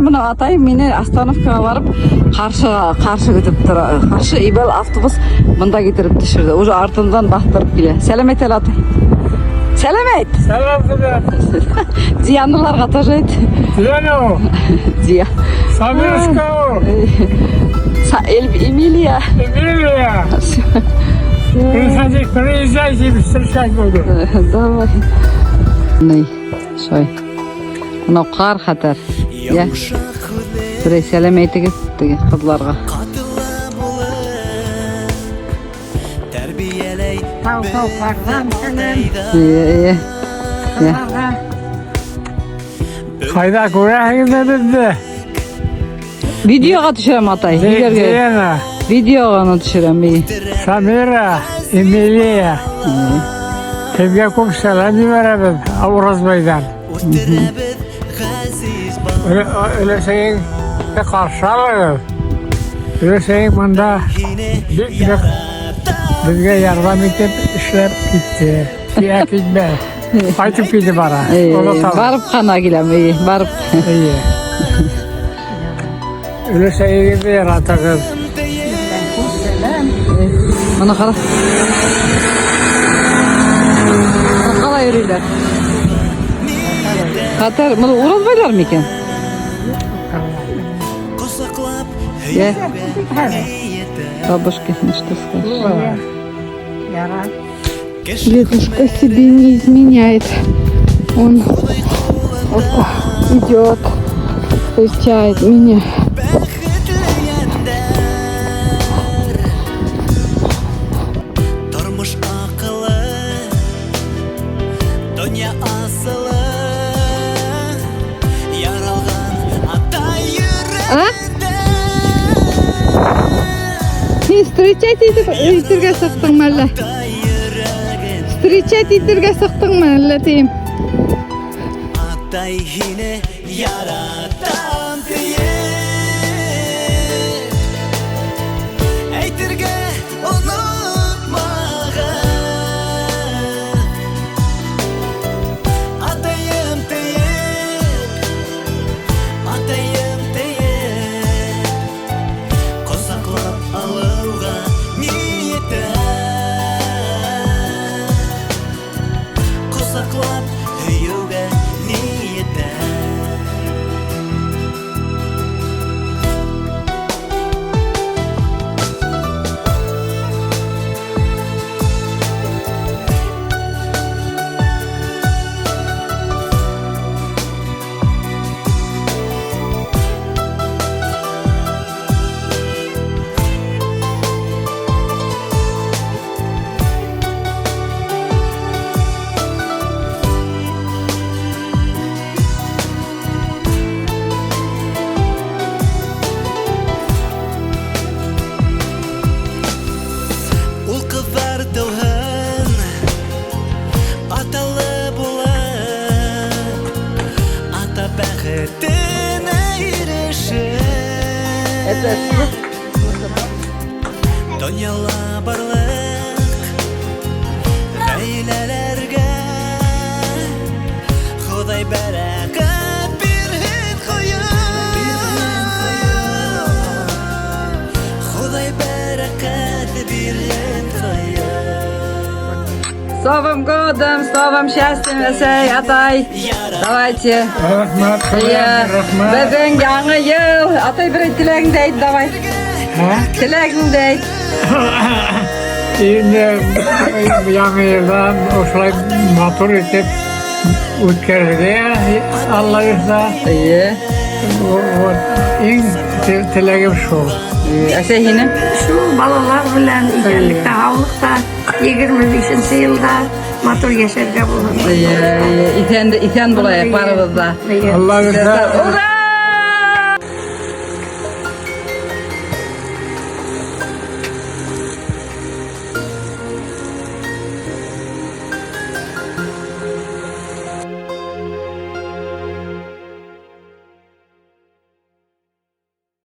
Бына атайым мине остановкаға барып ҡаршы ҡаршы көтөп тора. Ҡаршы ибәл автобус бында килтереп төшөрҙө. Уже артынан баҫтырып килә. Сәләм әйт әле, атай. Сәләм әйт. Сәләм һеҙгә. Дианаларға тоже әйт. Диана. Диа. Самирушка. Эмилия. Эмилия. Приходи, приезжайте, встречать буду. Давай. Ни, шулай. Мынау ҡар хәтәр. Йә. Берәй сәләм әйтегеҙ теге ҡыҙларға. Тау-тау ҡарҙан сәләм. Эйе, эйе. Йә. Ҡыҙларға. Ҡайҙа күрәһегеҙ ҙә беҙҙе? Видеоға төшөрәм, атай. Һөйләргә. Диана, Видеоға ғына төшөрәм. Эйе. Самира, Эмилия. Һеҙгә күп сәләм ебәрәбеҙ Уразбайҙан. Өләсәйеңде ҡаршы алығыҙ. Өләсәйең бында бик ныҡ беҙгә ярҙам итеп эшләп китте. Киә китмә. Ҡайтып китеп бара. Эйе, Онотабыҙ. барып ҡына киләм, эйе, барып. Эйе. Өләсәйегеҙҙе яратығыҙ. Бына ҡара. Ҡалай йөрөйҙәр. Хәтәр, быны Уразбайлар микән? Йә. Бабушка, ну что скажешь? Дедушка себе не изменяет. Он опа, идет, встречает меня. Тормыш акылы, дөнья асылы, яралган атай А? йөрәгендә. Һин встречать итеп итергә сыҡтыңмы әллә? Атай йөрәген, Встречать итергә сыҡтыңмы әллә тием? Атай һине яратам тиеп әйтергә онотмағыҙ. Атайым тиеп, атайым тиеп, ҡосаҡлап алыуға ниәтем. Ҡосаҡлап һөйөүгә ниәтем. Ул ҡыҙҙар тыуһын, аталы булып, ата бәхетенә ирешеп. Это Донъяла барлыҡ ғаиләләргә Хоҙай бәрәкәт бирһен ҡояш. Хоҙай бәрәкәт бирһен ҡояш. С Новым годом, с новым счастьем, әсәй, атай. Давайте. Рәхмәт, Эйе, рәхмәт. Беҙҙең яңы йыл. Атай, бер теләгеңде әйт, давай. Һә? Теләгеңде әйт. Инде яңы йылдан ошолай матур итеп үткәрергә Алла бирһә. Эйе. Вот иң теләгем шул. Әсәй, һинең? Шул балалар белән иҫәнлектә, һаулыҡта 25-нсе йылда матур йәшәргә булһын. Эйе, иҫән, иҫән булайыҡ барыбыҙ ҙа. Эйе. Алла бирһә. Ура!